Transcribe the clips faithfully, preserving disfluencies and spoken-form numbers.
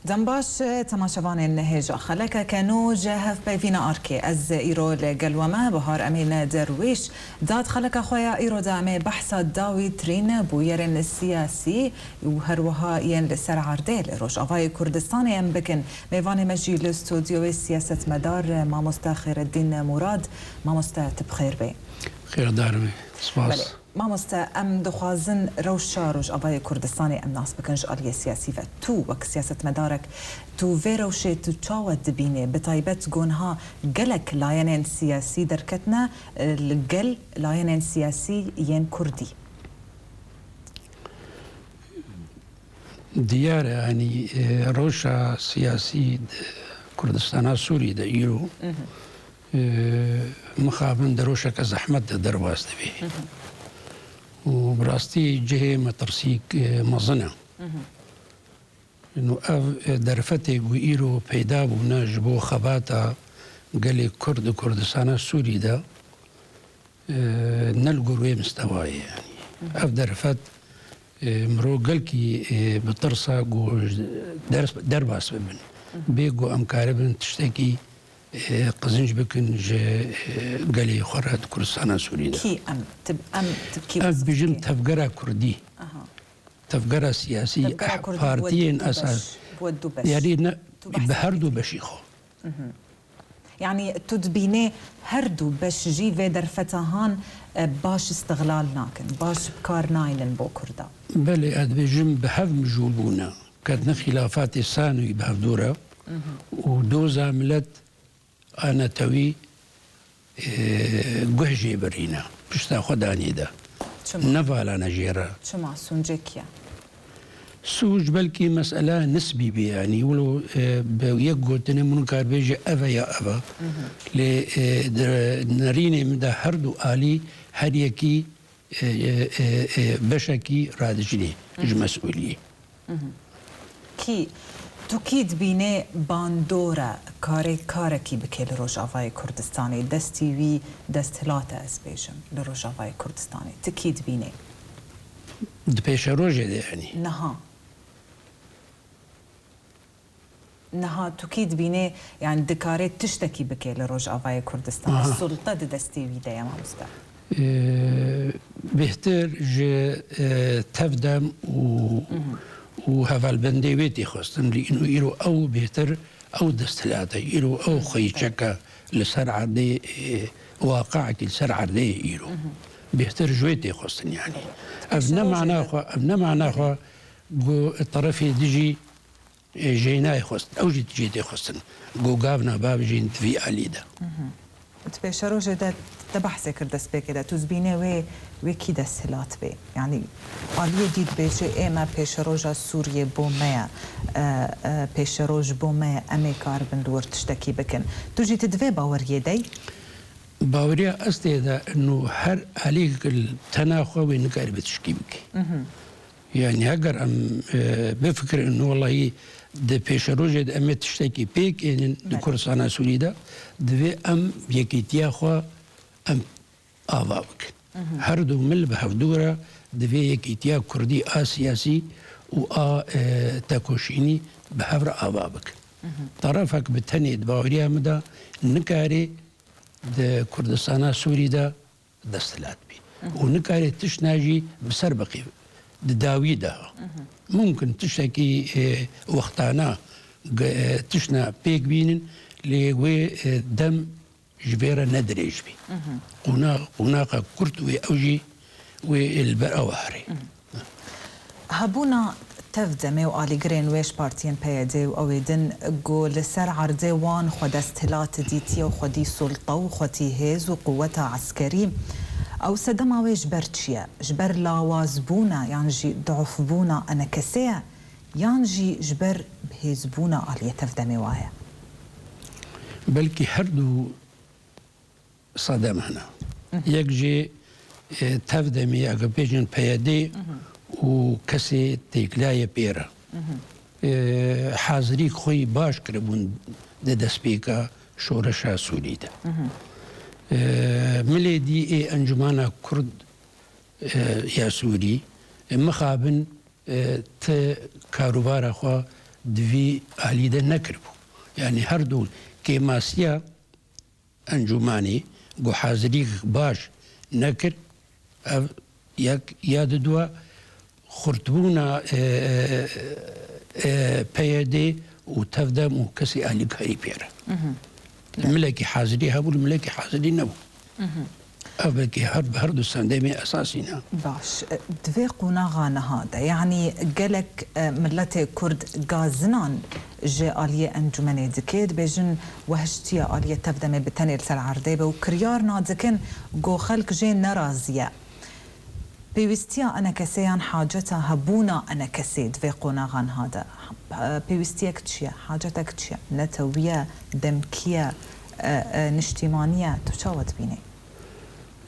Dem baş, temaşevanên hêja xelekeke nû ji hevpeyvîna Arkê. Ez îro li gel we me, Bihar Emîn Derwîş. Dad xeleka xwe ya îro de em ê behsa dawîtirîn bûyerên siyasî û her wiha yên li ser erdê li Rojavayê Kurdistanê em bikin. Mêvanê me jî li stûdyoyê siyasetmedar mamoste Xêreddîn Murad. Mamoste, tu bi xêr bê. Xêrdar me. Spas. Belê. Mamoste, em dixwazin rewşa Rojavayê Kurdistanê em nas bikin ji aliyê siyasî ve. Tu wek siyasetmedarek, tu vê rewşê tu çawa dibînê? Bi taybet ku niha gelek layenên siyasî derketine, e, li gel layenên siyasî yên Kurdî. Diyar e, yanî, e, rewşa siyasî di Kurdistana Sûrî de îro, Mhm. e, mixabin di rewşeke zehmet de derbas dibe. Mhm. Û bi rastî cihê metirsîk, e, mezin e. Mhm. Ino ev, e, derfetê ku îro peyda bûne ji bo xebata gelê Kurd di Kurdistana Sûrî de, e, ne li gor wê mistewayê, yanî. Mhm. Ev derfet, e, mirov gelkî, e, bi tirsa ku ji ders, derbas bibin. Mhm. Bê ku em karibin tiştekî, e, qizinc bikin ji, e, gelê xwe re di Kurdistana Sûrî de. Kî em? Tib-, em tibkî Ez wesif bijim dike? Tevgera Kurdî. Aha. Tevgera siyasî, Tevgera Kurdî partiyên bû esas. Beş, bû du beş. Yanî ne, Tu behs bi her du dikî. Beşî xwe. Mhm. Yanî tu dibînê her du beş jî vê derfeta han, e, baş îstixlal nakin, baş bi kar naynin bo Kurda. Belê, ez dibêjim bi hev mijûl bûne. Ketine xîlafatê Sanoyî bi hevdû re Mhm. û doza milet a netewî, e, guh jê birîne. Pişta xwe danê de. Çima? Nevalane jê re. Çima? Sûncek ye? Sûc belkî mesela nisbî be, yanî wilo, e, bi yek gotinê min kar bêje ev e ya ev e. Mhm. Lê, e, di nerînê min de her du alî her yekî, e, e, e, e, beşekî radijînê ji Mhm. mesûliyê. Mhm. Kî, tu kî dibînê bandor e karê karekî bike li Rojavayê Kurdistanê? Destî wî desthilat e, ez bêjim, li Rojavayê Kurdistanê. Tu kî dibînê? Di pêşerojê de, yanî? Niha. Niha tu kî dibînê, yanî dikarê tiştekî bike li Rojavayê Kurdistanê? Aha. Sulte di destê wî de ye, mamoste. Ee, bêhtir ji, e, tevdem û, Mhm. û hevalbendê wê tê xwestin. Lê îno îro ew bêhtir ew desthilat e. Îro ew Mhm. xweyîçek e li ser erdê, e, waqiekî li ser erdê ye îro. Mhm. Bêhtir ji wê tê xwestin, yanî. Ev Pêşerojê ne mana de xwe, ev ne mana Belê. Xwe ku terefê dijî e, jê nayê xwestin. Ew jî jê tê xwestin. Ku gavna bavêjin di vî alî de. Mhm. Di pêşerojê de te behsê kir destpêkê de. Tu dibînê wê, wê kî desthilat bê? Yanî aliyê dî dibêje ê me pêşeroja Sûriyê bo me ye. E, e, pêşeroj bo me ye. Em ê karibin li wir tiştekî bikin. Tu jî tu di vê baweriyê de yî? Baweriya ez tê de ino her alî tena xwe wê nikare bi tişkî bike. Mhm. Yanî heger em, e, bifikirin, welahî di pêşerojê de em ê tiştekî pêk ênin di Belê. Kurdistana Sûrî de, divê em yekîtiya xwe em ava bikin. Mhm. Her du mil bi hevdû re divê yekîtiya Kurdî a siyasî û a, e, tekoşînî bi hev re ava bikin. Mhm. Terefek bi tenê di baweriya min de nikare di Kurdistana Sûrî de desthilat bî. Mhm. Û nikare tiştna jî bi ser biqî di dawî de. Mhm. Mumkin tiştekî, e, wextana ge-, e, tiştna pêk bînin, lê wê, e, dem ji vê re ne dirêj bî. Mhm. Qûna-, qûnaqa kurt wê ew jî wê li ber ew here. Mhm. Hebûna tevdemê û alîgirên wê ji partiyên P Y D û ew ê din ku li ser erdê wan xwe desthilat dîtiye û xwedî sulta û xwedî hêz û quweta eskerî, ew sedema wê ji ber çi ye? Ji ber lawazbûna yan jî duufbûna enekesê ye? Yan jî ji ber bihêzbûna aliyê tevdemê wa ye? Belkî her du sedem hene. Mhm. Yek jî, e, tevdemê, eger bêjin P Y D Mhm. û kesê têkiliyayê pê re. Mhm. E, hazirî xwe yî baş kiribûn di destpêka şoreşa Sûrî de. Mhm. E, milê dî ê Encûmana Kurd, e, ya Sûrî, e, mixabin e, ti karûbara xwe di vî alî de nekiribû. Yanî her du kêmasiya encûmanê ku hazirî baş nekir, ev yek ya di dua xurtbûna, e, e, e, P Y D û tevdem û kesê alîkarî pê re. Milekî hazirî hebû, milekî hazirî nebû. Ev belkî her, her du sendemê esasî ne. Baş. Di vê qonaxa niha de, yanî gelek, e, miletê Kurd gazinan ji aliyê encûmenê dike, dibêjin wehiştiye aliyê tevdemê bi tenê li ser erdê be û kiryar nadikin ku xelk jê nerazî ye. Pêwîstiya enekesê yan haceta hebûna enekesê di vê qonaxa niha de, e, pêwîstiyek çi ye? Hacetek çi ye? Netewî ye, demkî ye, e, e, niştîmanî ye? Tu çawa dibînî?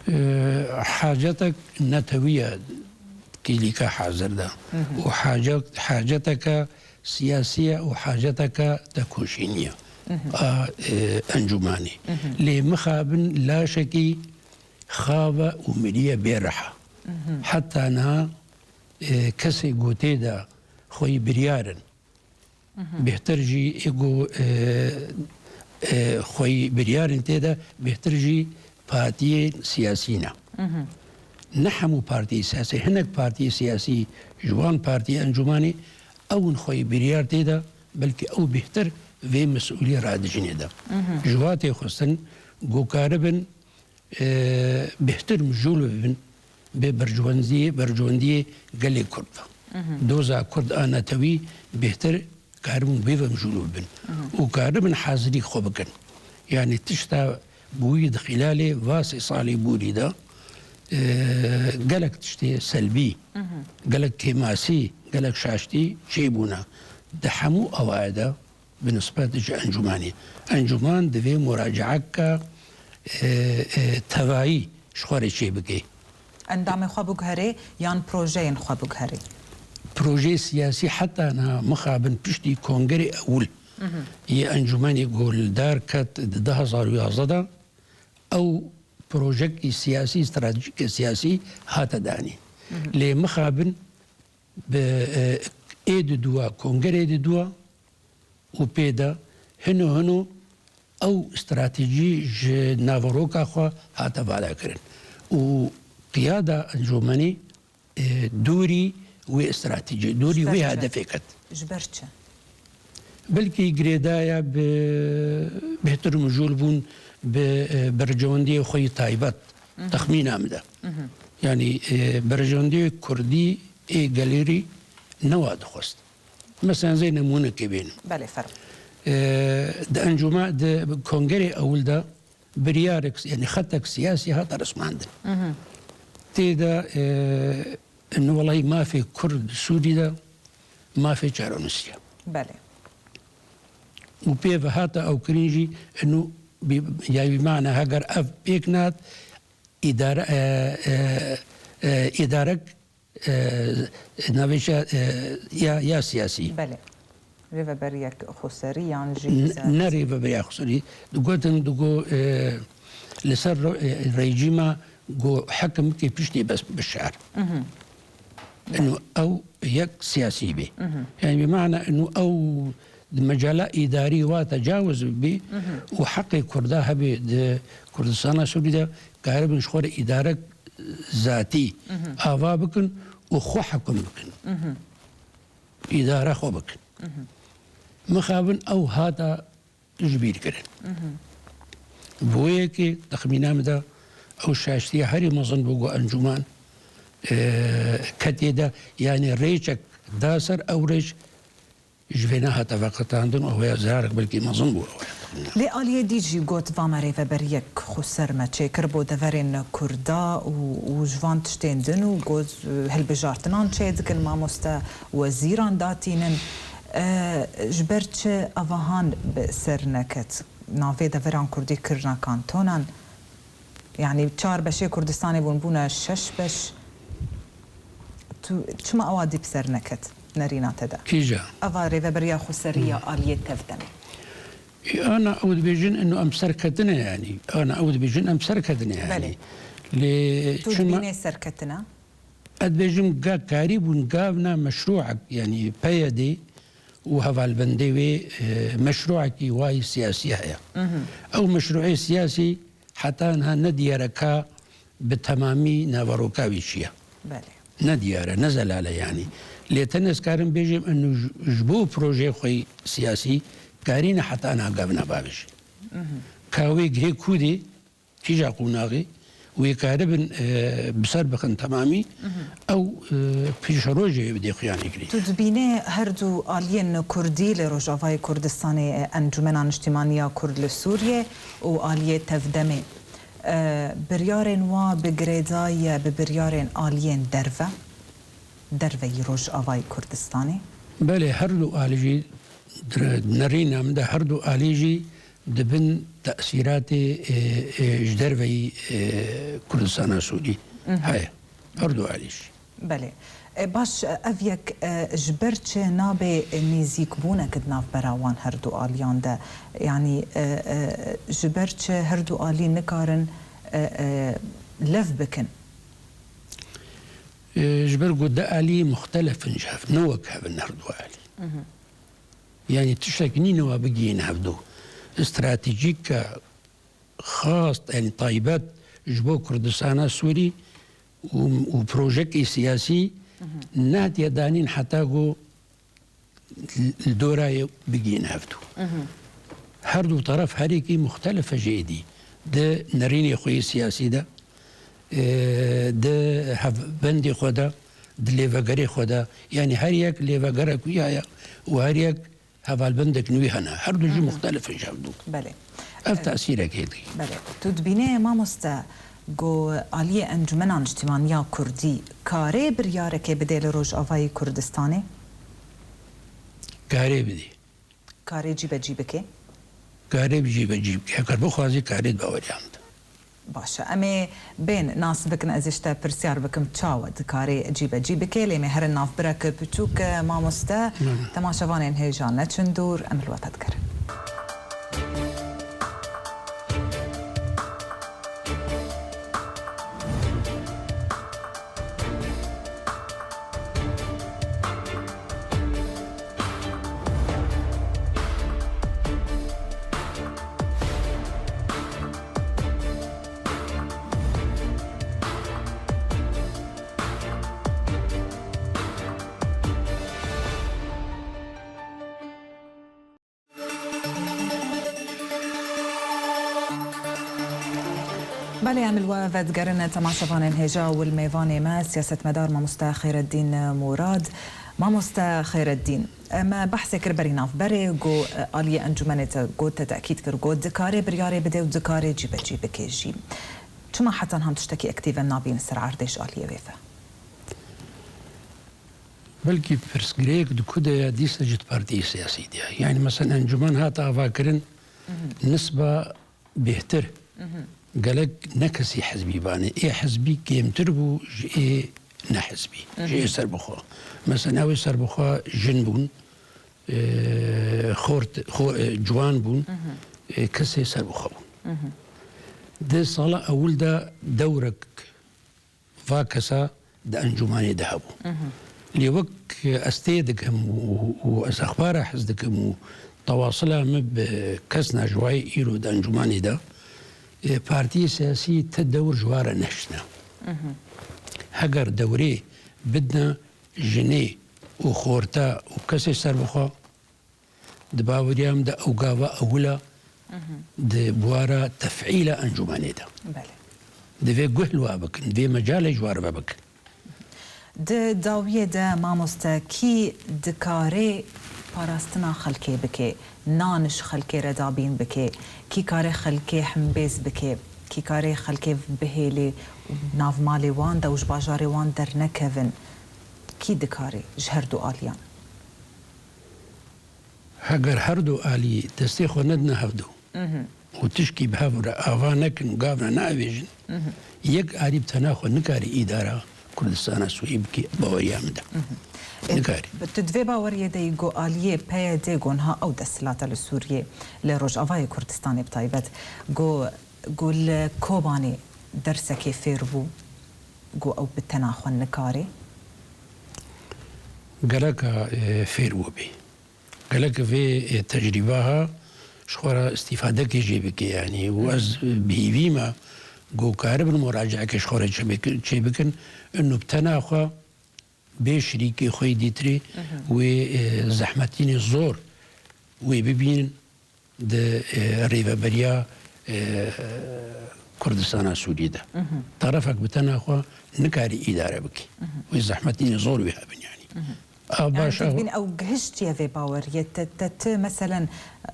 E, hacetek netewî ye kîlîka hazir de. Û hacet, haceteke siyasî ye û haceteke tekoşînî ye a, e, encûmanê. Lê mixabin laşekî xav e û mirî ye bê riha. Heta niha, e, kesê ku tê de xweyî biryar in. Bêhtir jî ê ku, e, e, xweyî biryar in tê de, bêhtir jî partiyên siyasî ne. Ne hemû partiyê siyasî, hinek partiyê siyasî ji wan partiyê encûmanê ew in xweyî biryar tê de, belkî ew bêhtir vê mesûliyê radijînê de. Ji wa tê xwestin ku karibin e, bêhtir mijûl bibin bi berjwendiyê, berjwendiyê gelê Kurd ve. Doza Kurd a netewî bêhtir karibin bê ve mijûl bibin. Û karibin hazirî xwe bikin. Yanî tişta bûyî di xîlalê va sê salî bûrî de, e, gelek tiştê selbî, gelek kêmasî, gelek şaştî çêbûne. Di hemû ewayê de, bi nisbet ji encûmanê. Encûman divê muracaeke, e, e, tevayî ji xwe re çêbike. Endamê xwe biguherê yan projeyên xwe biguherê? Projeyê siyasî heta niha mixabin piştî kongerê ewil yê encûmenê ku li dar ket di du hezar û yazdeh de, ew projekî siyasî, stratejîke siyasî hate danîn. Lê mixabin bi, e, ê di dua, kongerê di dua, û pê de hino hino ew stratejî ji naveroka xwe hate valakirin û qiyada encûmenê, e, dûrî wê stratejî, dûrî wê hedefê ket. Ji ber çi? Belkî girêdaya bi bêhtir mijûl bûn bi, e, berjewendiyê xwe yê taybet, texmîna min de. Yanî, e, berjewendiyê kurdî ê gelêrî ne wa dixwest. Mesela zê nemûnekê bênim. Belê, fermo. E, di encûma, di kongerê ewil de biryarek, yanî xetek siyasî hate rismandin. Tê de, e, inu welahî mafê Kurd di Sûrî de mafê çarenusî ye. Belê. Û pê ve hate ew kirin jî inu bi, yanî bi mana heger ev pêk nehat, îdare, e, e, e, îdarek e, navêşa, e, ya, ya siyasî. Belê. Rêveberiyek xweserî yan jî N-, ne rêveberiya xweserî. Digotin, digo, e, li ser ro-, e, rejîma go hekim bike piştî bes bişar. Eno ew yek siyasî bî. Yani bi mana eno ew di mecala îdarî wa tecawiz bibî û heqê Kurda hebî di Kurdistana Sûrî de karibin ji xwe re îdarek zatî ava bikin û xwe hekum bikin. Îdara xwe bikin. Mixabin ew hata ji bîr kirin. Bo yekê texmîna min de ew şaştiya herî mezin bû ku encûman, e, ketê de, yanî rêçek da ser ew rêç ji vê nehate veqetandin û ew ya zirarek belkî mezin bû ew ya. Lê aliyê dî jî got, va me rêveberiyek xweser me çêkir bo deverên Kurda û, û ji van tiştên din û got, hilbijartinan çêdikin, mamoste wezîran datînin. E, ji ber çi evahan bi ser neket? Navê deveran Kurdî kirina kantonan. Yanî çar beşê Kurdistanê bûn, bûne şeş beş. Tu çima ewa dî bi ser neket nerîna te de? Kîja? Eva rêveberiya xweserî ya aliyê tevdemê. E, ana ew dibêjin ino em serketine yanî. Ana ew dibêjin em serketine yanî. Belê. Lê tu çima dibînê serketine? Ez dibêjim ga karî bûn gavna meşrûek, yanî P Y D û hevalbendê wê, e, meşrûekî wayî siyasî heye. Ew meşrûê siyasî heta niha nediyar e ka bi temamî naveroka wî çi ye. Belê. Nediyar e, ne zelal e yanî. Lê tenê ez karim bêjim, eno ji, ji bo projeyê xwe yî siyasî karîne heta niha gavina bavêje. Ka wê gihê kûdê, kîja qonaxê, wê karibin, e, bi ser bixin temamî, ew, e, pêşerojê wê bidê xuyanê girê. Tu dibînê her du aliyên kurdî li Rojavayê Kurdistanê, e, Encûmena Niştîmaniya Kurd li Sûriyê û aliyê Tevdemê, e, biryarên wa bi girêdayî ye bi biryarên aliyên derve, derveyî Rojavayê Kurdistanê? Belê, her du alî jî, di nerîna min de her du alî jî di bin tesîratê, e, e, ji derveyî, e, Kurdistana Sûrî heye. Her du alî jî. Belê. E, baş, e, ev yek, e, ji ber çi nabe, e, nêzîkbûnek di navbera wan her du aliyan de? Yanî, e, e, ji ber çi her du alî nikarin, e, e, lev bikin? E, ji ber ku du alî muxtelef in ji hev, ne wek hev in her du alî. Yanî tiştek nîne wa bigihîne hevdu. Stratejîka xas, yanî taybet ji bo Kurdistana Sûrî û, û projekê siyasî nehatiye danîn heta ku li, li dorayê bigihîne hevdu. Her du teref herêkî muxtelif e ji êdî. Di nerînê xwe yê siyasî de, e, di hevbendê xwe de, di lêvegerê xwe de, yanî her yek lêvegerek wî heye û her yek hevalbendek nû hene. Her du jî muxtelif in ji hevdû. Belê. Ev tesîrek hê dî. Belê. Tu dibînê mamoste ku aliyê Encûmena Niştîmaniya Kurdî karê biryarekê bidê li Rojavayê Kurdistanê? Karê bidê. Karê cîbecî bike? Karê cîbecî bike. Heger bixwazî karê di baweriya min de. Baş e. Em ê bên nas bikin, ez ê ji te pirsyar bikim çawa dikarê cîbecî bike, lê em ê herin navbirek piçûk, mamoste. Hı hı. Temaşevanên hêja neçin dûr, em li we te digerin. Belê, em li we vedigerin temaşevanên hêja û li mêvanê me, siyasetmedar mamoste Xêreddîn Murad. Mamoste Xêreddîn, me behsê kir berî navberê, got, aliyê encûmenê te got, te tekîd kir, got, dikarê biryarê bide û dikarê cîbecî bike jî. Çima heta niha em tiştekî aktîv em nabînin ser erdê ji aliyê wê ve? Belkî pirsgirêk di ku de ye, dîsa jî di partiyê siyasî de ye. Yanî, mesela, encûmen hate avakirin, nisba bêhtir. Gelek ne kesî hizbî banê. Ê hizbî kêmtir bû ji ê nehizbî, ji ê serbixwe. Mesela, ew ê serbixwe jin bûn, e, xort-, xo-, e, ciwan bûn, e, kesê serbixwe bûn. Di sala ewil de dewrek va kesa di encûmanê de hebû. Lê wek ez tê dikim û, û ez exbara hez dikim û tewasila min bi kesna ji wayê îro di encûmanê de, e, partiyê siyasî ti dewr ji wa re nehiştine. Heger dewrê bidine jinê û xorta û kesê serbixwe, Di baweriya min de ew gava ewil e di buwara tefîla encûmenê de. Belê. Divê guh li wa bikin, divê mecalê ji wa re vebikin. Di dawiyê de, mamoste, kî dikarê parastina xelkê bike, nan ji xelkê re dabîn bike, kî kare xelkê hembêz bike, kî kare xelkê bihêlê û nav malê wan de û ji bajarê wan dernekevin, kî dikarê ji her du aliyan? Heger her du alî destê xwe nedine hevdu û tişkî bi hev re ava nekin û gavna neavêjin, yek alî bi tena xwe nikarî îdara Kurdistana Sûrî bike, baweriya min de. Nikarî. Tu di vê baweriyê de yî ku aliyê P Y D ku niha ew desthilata li Sûriyê, li Rojavayê Kurdistanê bi taybet, ku, ku li Kobanê dersekê fêr bû, ku ew bi tena xwe nikarê? Gereka, e, fêr bûbê. Gelek vê, e, tecrîba ha ji xwe re îstîfadekê jê bike, yanî, û ez bi hêvî me ku karibin muracaeke ji xwe re çêbikin, çêbikin, û bi tena xwe bê şirîkê xwe yê dîtirê wê, e, zehmetînê zor wê bibînin di, e, rêveberiya, e, Kurdistana Sûriyê de. Tarafek bi tena xwe nikare îdare bike. Wê zehmetînê zor wê hebin, yanî. A, baş, Yanî, tu dibîn ew gihiştiye vê baweriyê, te, te, tu, meselen,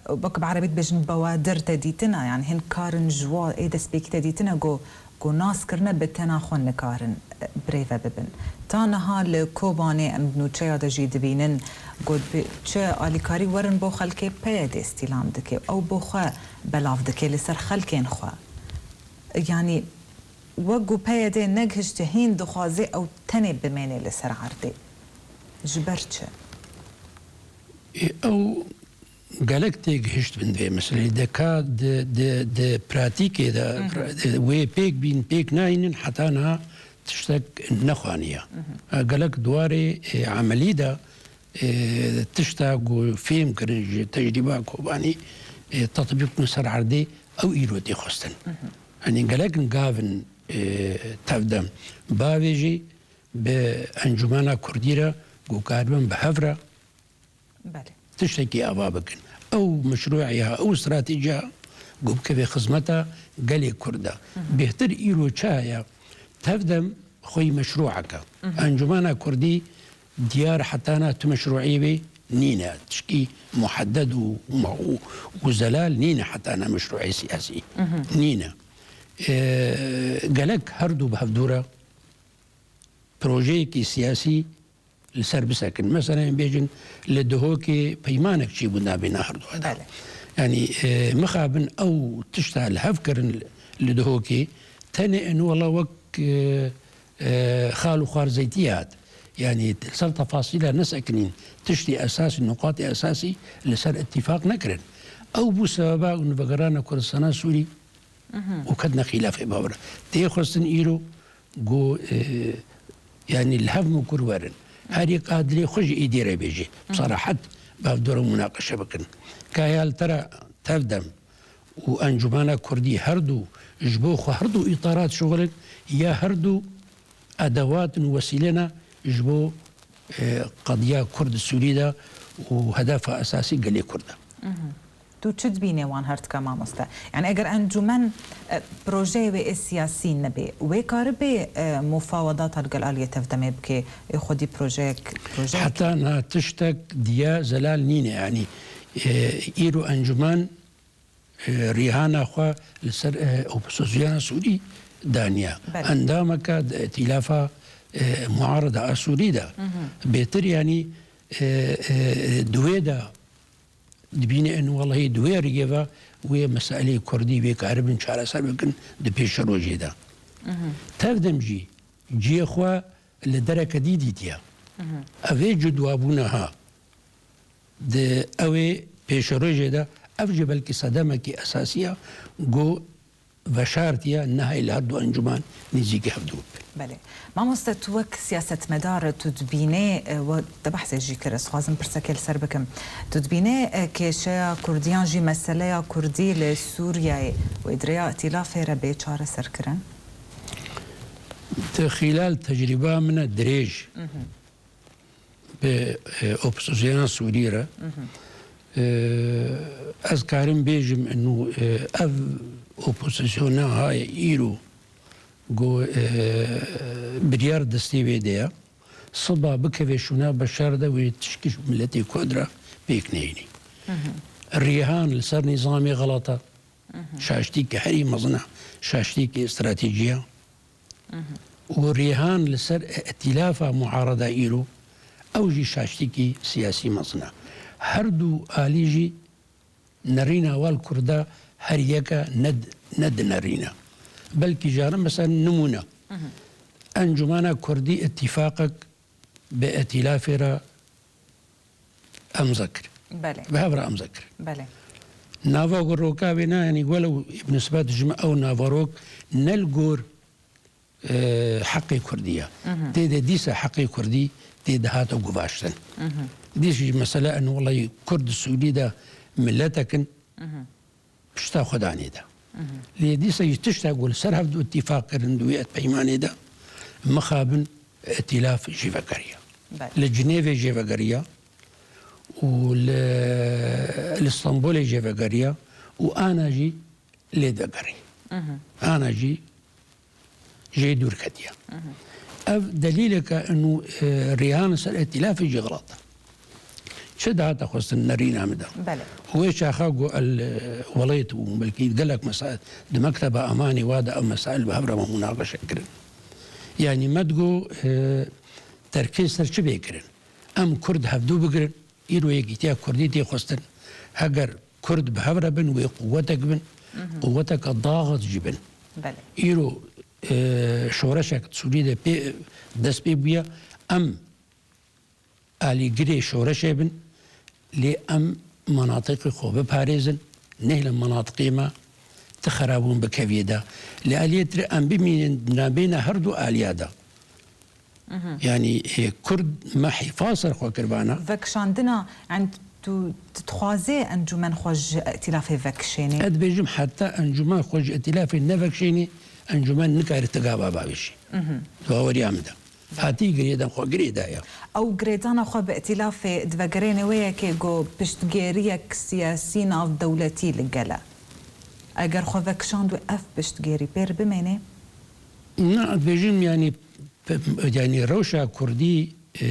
wek bi erebî dibêjin bewadir te dîtina, yanî hin karin ji wa ê destpêkî te dîtina ku, ku nas kirine bi tena xwe nikarin, e, birêve bibin. Ta niha li Kobanê em di nûçeya de jî dibînin ku bi çi alîkarî werin bo xelkê P Y D stîlam dike, ew bo xwe belav dike li ser xelkên xwe. Yanî, wek ku P Y D negihişte hîn dixwaze ew tenê bimêne li ser erdê. Ji ber çi? Ê, ew gelek tê gihişt bin vê meseleyê. De ka di, di, di pratîkê de, Hı hı. pra-, wê pêk bîn, pêk nayînin, heta niha tiştek nexwaniye. Hı hı. E, gelek di warê, e, emelî de, e, tişta ku fêm kirin ji tecrîba Kobanî, e, tetbîq bin ser erdê, ew îro tê xwestin. Hı hı. Yanî gelek gav in, e, tevdem. Bavê jî bi Encûmena Kurdî re ku karibin bi hev re Belê. tiştekî ava bikin. Ew meşrû ya, ew stratejiya ku bikeve xizmeta gelê Kurd de. Hı hı. Bêhtir îro çi heye? Tevdem xweyî meşrûeke. Hı hı. Encûmena Kurdî diyar hetana tu meşrûî wê nîne. Tişkî muhedded û, û, û zelal nîne hetana meşrûê siyasî. Hı hı. Nîne. E, gelek her du bi hevdû re projeyekî siyasî li ser bisekin. Mesela, em bêjin, li Duhokê peymanek çêbû navbêna herduwa de. Belê. Yanî, e, mixabin ew tişta li hev kirin li Duhokê, tenê en wela wek, e, e, xal û xwarzeytî hat. Yanî, li ser tefasîla nesekinîn, tiştê esasî, nuqatê esasî li ser îtîfaq nekirin. Ew bû sebeba û vegerana Kurdistana Sûrî Mhm. û ketine xîlafê bavra. Tê xwestin îro ku, e, yanî li hev mikur werin. Her yek a dilê xwe ji êdî re bêje. Mhm. Bi sarahet bi hev dû re munaqeşe bikin. Ka ya li te re tevdem û Encûmena Kurdî her du ji bo xwe her du îtarat şixulin ya her du edewat in, wesîle ne ji bo, e, qediya Kurd Sûrî de û hedefa esasî gelê Kurd e. Mhm. Tu çi dibînê wan her tika mamoste? Yani eger encûmen, e, projeyê wê ê siyasî nebe, wê karibê, e, mufawedata li gel aliyê tevdemê bike, ê xwedî projeyek, projeyek? Heta niha tiştek diye zelal nîne. Yani, e, îro encûmen, e, rîhana xwe li ser, e, opozisyona Sûrî daniye. Belê. Endameke di îtîlafa, e, muarada a Sûrî de. Mhm. Bêtir yani, e, e, di wê de dibîne en welehî di wê riyê ve wê meseleyê Kurdî wê karibin çareser bikin di pêşerojê de. Mhm. Tevdem jî cihê xwe li dereke dî dîtiye. Mhm. Ev ê cudwabûna ha di ew ê pêşerojê de ev jî belkî sedemekî esasî ye ku veşartiye nehayê li her du encûman nêzîkî hevdû bibe. Belê. Mamoste, tu wek siyasetmedar tu dibînê, e, we te behsê jî kir, ez dixwazim pirsekê li ser bikim. Tu dibînê, e, kêşeya Kurdiyan jî meseleya Kurdî li Sûriyeyê wê di rêya îtîlafê re bê çareserkirin? Di xîlal tecrîba min e dirêj. Mhm. bi, e, opozisyona Sûrî re. Mhm. E, ez karim bêjim, inu, e, ev opozisyona haye îro ku, e, biryar destê wê de ye. Siba bikeve şûna beşar de wê tişkî ji miletê Kurd re pêk neyînî. Mhm. Rîhan li ser nîzamê xelat e. Mhm. Şaştî ki herî mezin e, şaştî ki stratejiya. Mhm. Û rêhan li ser îtîlafa muarada îro, ew jî şaştîkî siyasî mezin e. Her du alî jî nerîna wal Kurda her yek e, ne, ne dinerîne. Belkî jare mesela nimûne. Mhm. Encûmena Kurdî îtîfaqek bi îtîlafê re emza kir. Belê. Bi hev re emza kir. Belê. Nava ku roka wê ne, yanî welew bi nisbet ji me ew navarok ne li gor e, heqê Kurdî ye. Tê de dîsa heqê Kurdî tê de hate guvaştin. Dîs jî mesela en welay Kurd Sûrî de miletek in, pişta xwe danê de. Lê dîsa jî tişta ku li ser hev du îtîfaq kirin di wê peymanê de mixabin îtîlaf jê vegeriya. Belê. Li Cinêvê jê vegeriya û li, li Stenbolê jê vegeriya û ana jî lê vegerî. Ana jî jê dûr ketiye. Ev delîleke inu, e, rêhan ser îtîlafê jî xelat e. Çi dihate xwestin nerîna min de? Belê. Wê çaxa ku el, e, welêt û belkî gelek mesail di mekteba emanî wa de ev mesail bi hev re me munaqeşe kirin. Yanî me digo, e, terkê ser çi bê kirin? Em Kurd hevdû bigirin, îro yekîtiya Kurdî tê xwestin. Heger Kurd bi hev re bin, wê quwetek bin, quweteke daxit jî bin. Belê. Îro, e, şoreşek di Sûriyê de pê, dest pê bûye, em alîgirê şoreşê bin, lê em menatiqê xwe biparêzin, nehêlin menatiqê me ti xerabûn bikeviyê de. Li aliyê tirê em bimînin di navbêna her du aliya de. Yanî, e, Kurd me hîfa ser xwe kir vana. Vekişandina, yani tu, tu dixwazê encûmen xwe ji îtîlafê vekişênê? Ez dibêjim heta encûmen xwe ji îtîlafê nevekişênê, encûmen nikare ti gava bavêjî. Di baweriya min de. Hatî girêdan xwe girêdaya. Ew girêdana xwe bi îtîlafê divegerêne wê yekê ku piştgêriyek siyasî navdewletî li gel e. Eger xwe vekişand û ev piştgêrî pêr bimêne? Na, ez dibêjim, yanî, pe-, yanî rewşa Kurdî, e,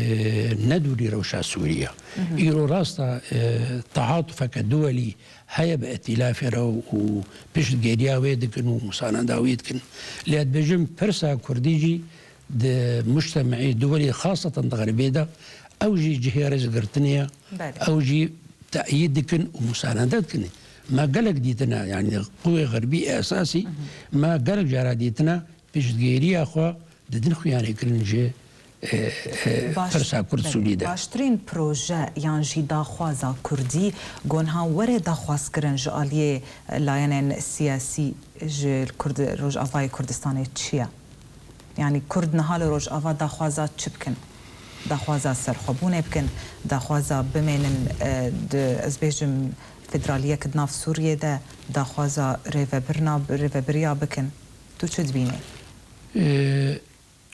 ne dûrî rewşa Sûrî ye. Îro rast e, e, teatufeke duwelî heye bi îtîlafê re û piştgêriya wê dikin û musaneda wê dikin. Lê ez dibêjim pirsa Kurdî jî di mujtemeî duwelî, xaseten di Xerbê de, ew jî cihê rêzgirtinê ye. Belê. Ew jî te'yîd dikin û musanede dikin. Me gelek dîtine, yanî quwê Xerbî esasî, me gelek cara dîtine piştgêriya xwe didin xuyanê kirin ji, e, e, Baş-, pirsa Kurd belê. Sûrî de. Baştirîn proje yan jî daxwaza Kurdî ku niha were daxwazkirin ji aliyê layenên siyasî ji Kurd-, Rojavayê Kurdistanê çi ye? Yanî Kurd niha li Rojava daxwaza çi bikin? Daxwaza serxwebûnê bikin, daxwaza bimênin, e, di, ez bêjim, federaliyek di nav Sûriyê de, daxwaza rêvebirina, rêvebiriya bikin. Tu çi dibînî? E,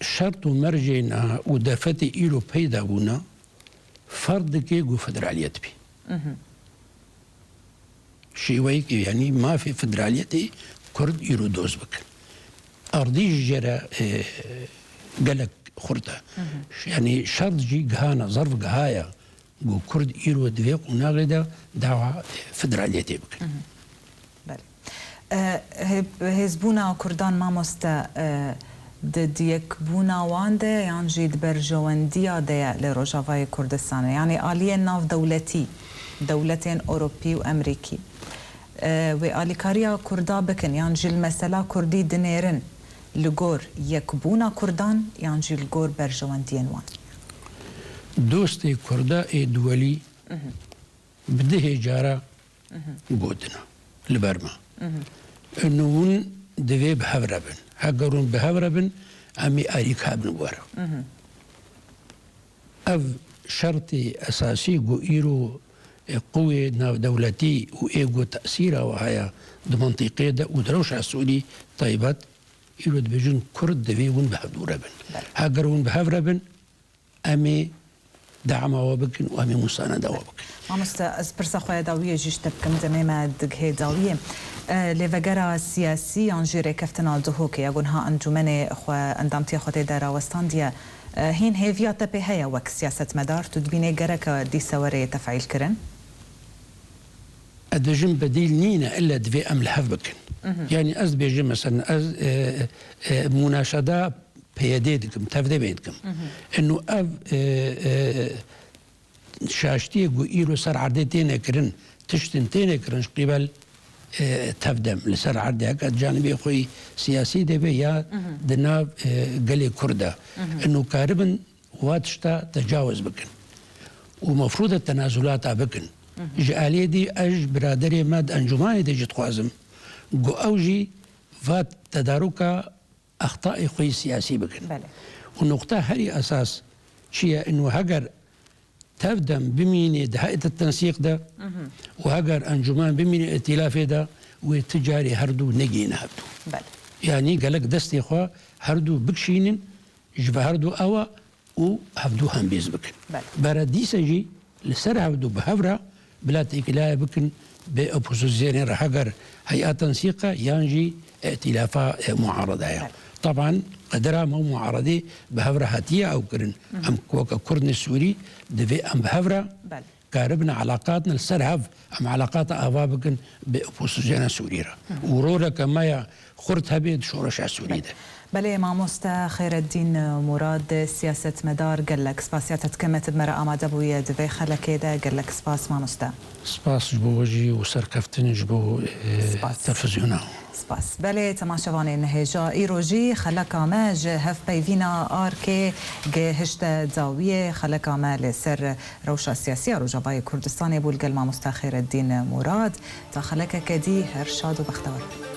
şert û mercêna û defetê îro peyda bûna, ferd dike ku federaliyet bî. Şêweyekê, yanî mafê federaliyetê Kurd îro doz bikin. Erdî jî jê re, e, gelek xurt e. Yanî şert jî gihana, zerf gihaya ku Kurd îro di vê qonaxê de dawa federaliyetê bikin. Belê. E, hê-, hêzbûna Kurdan, mamoste, e, di, di yekbûna wan de yan jî di berjewendiya de ye li Rojavayê Kurdistanê? Yanî aliyên navdewletî, dewletên Ewropî û Emerîkî, e, wê alîkariya Kurda bikin yan jî li mesela Kurdî dinêrin li gor yekbûna Kurdan yan jî li gor berjewendiyên wan? Dostê Kurda ê duwelî bi dihê cara gotina li ber me. Û hûn divê bi hev re bin. Heger hûn bi hev re bin, em ê alîkar bin were. Ev şertê esasî ku îro, e, qûyê navdewletî û ê ku tesîra we heye di mintîqê de û di rewşa Sûrî taybet, îro dibêjin Kurd divê hûn bi hev dû re bin. Belê. Heger hûn bi hev re bin, em ê dema we bikin û em ê musaneda we bikin. Mamoste, ez pirsa xwe ya dawiyê jî ji te bikim, demê me digihê dawiyê. E, lêvegera siyasî yan jî rêkeftina Duhokê ya ku niha encûmenê xwe, endamtiya xwe tê de rawestandiye, e, hîn hêviya te pê heye wek siyasetmedar? Tu dibînî gereke dîse were tefîlkirin? Ez dibêjim bedîl nîne, ille divê em li hev bikin. Yanî ez dibêjim, mesela, ez, e, e, munaşeda P Y D dikim, tevdemê dikim. Ino ev, e, e, şaştiyê ku îro ser erdê têne kirin, tiştin têne kirin ji qîbel, e, tevdem. Li ser erdê heke canibê xwe yî siyasî de be ya di nav, e, gelê Kurd de. Ino karibin wa tişta tecawuz bikin. Û mefrûd e tenazulata bikin. Ji aliyê dî ez ji biraderê me di encûmanê de jî dixwazim ku ew jî va tedaruka extayê xwe yê siyasî bikin. Belê. Û nuqta herî esas çi ye? Ino heger tevdem bimînê di heyeta tensîq de û heger encûmen bimîne îtîlafê de, wê ti carê herdu negihîne hevdu. Belê. Yanî gelek destê xwe herdu bikişînin, ji ve herdu ewa û hevdu hembêz bikin. Belê. Bere dîse jî li ser hevdu bi hev re bila têkilaya bikin bi opozisyonê re, heger hey'a tensîq e yan jî îtîlafa, e, muarada ye. Belê. Teban qedera me û muaradê bi hev re hatiye ew kirin. Em weke Kurdên Sûrî divê em bi hev re Belê. karibin eleqatna li ser hev, em eleqata ava bikin bi opozisyona Sûrî re. Û roleke me ya xurt hebe di şoreşa Sûrî de. Belê, mamoste Xeyreddîn Murad, siyasetmedar, gelek spasiya te dikeme, tu bi me re amade bûye di vê xelekê de. Gelek spas, mamoste. Spas ji bo we jî û serkeftin ji bo, e, Spas. televizyona. Spas. Belê, temaşevanên hêja, îro jî xeleka me ji hevpeyvîna arkê gihişte dawiyê. Xeleka me li ser rewşa siyasî ya Rojavayê Kurdistanê bû li gel mamoste Xeyreddîn Murad. Ta xelekeke dî, her şad û bextewar.